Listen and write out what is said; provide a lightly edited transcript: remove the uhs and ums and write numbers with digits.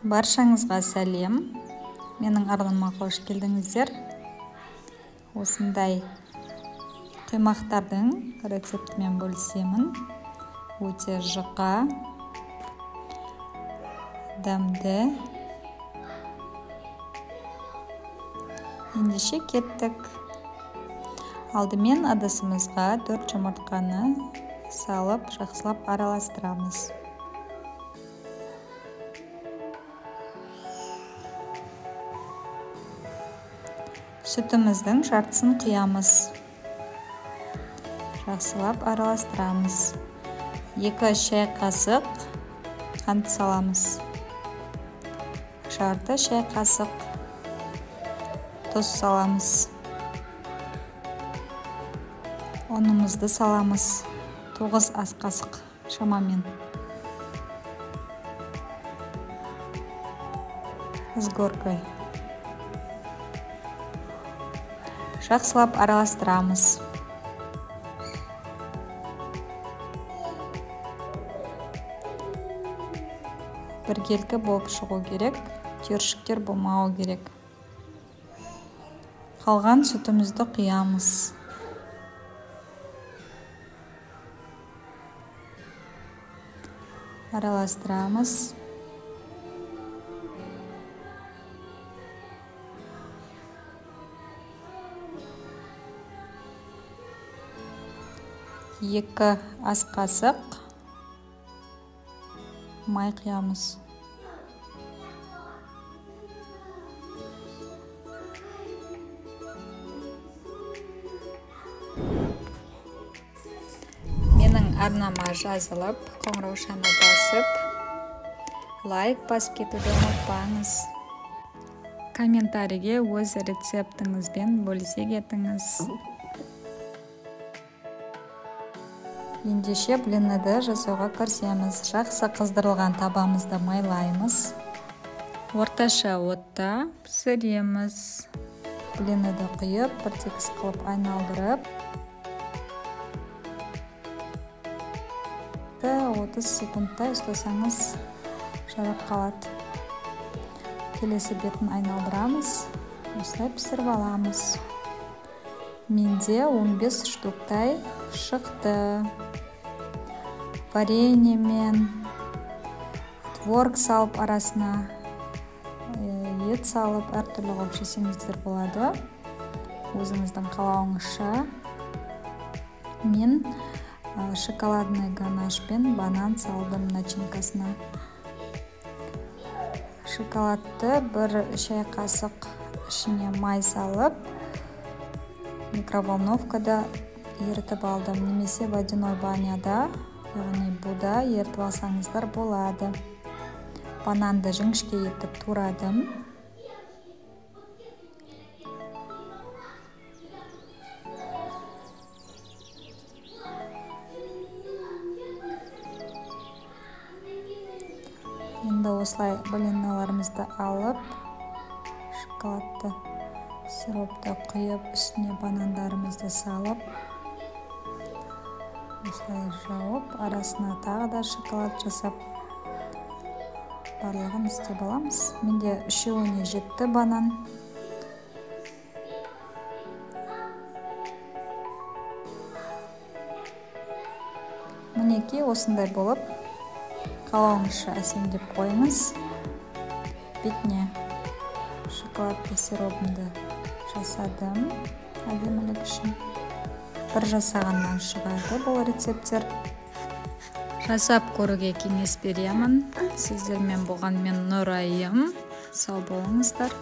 Баршаңызға сәлем. Менің арнама қош келдіңіздер. Осындай құймақтардың рецептімен бөлісемін. Өте жұқа, дәмді. Ендеше кеттік. Алдымен ыдысымызға 4 жұмыртқаны салып, жақсылап араластырамыз. Сүтіміздің жартысын құямыз. Жақсылап араластырамыз. 2 шай қасық қант саламыз. Жарты шай қасық тұз саламыз. Ұнымызды саламыз. 9 ас қасық шамамен. С горкой. Жақсылап араластырамыз. Біркелкі болып шығу керек, түйіршіктер болмауы керек. Қалған сүтімізді құямыз. Араластырамыз. Екі ас қасық май құямыз. Менің арнама жазылып, қоңыраушаны басып, лайк басып кетуді ұмытпаңыз. Комментарийге өз рецептіңізбен бөлісе кетіңіз. Ендеше блинді жасауға кірісеміз. Жақсы қыздырылған табамызды майлаймыз. Орташа отта пісіреміз. Блинді құйып, бір тегіс қылып айналдырып, 30 секундтай ұстасаңыз жарап қалады. Келесі бетін айналдырамыз. Осылай пісіріп аламыз. Менде 15 штуктай шықты. Вареньемен, творог салып арасына, ет салып, әртүрлі қылып жесеңіздер болады. Өзіңіздің қалауыңызша. Мен шоколадный ганашпен банан салдым начинкасына. Шоколадты бір шай қасық ішіне май салып, микроволновкада ерітіп алдым, немесе водяной баняда, яғни буда ерітіп алсаңыздар болады. Бананды жіңішке етіп турадым. Енді осылай блинларымызды алып, шоколадты сиропты құйып, үстіне банандарымызды салып, осылай жауып, арасына тағы да шоколад жасап, барлығын істеп аламыз. Менде үшеуіне жетті банан. Мінекей осындай болып, қалауыңызша әсемдеп қойыңыз. Бетіне шоколадты сиропымды жасадым әдемілік үшін. Бір жасағаннан шығады бұл рецепттер. Жасап көруге кеңес беремін. Сіздермен болған мен Нұрайым. Сау болыңыздар.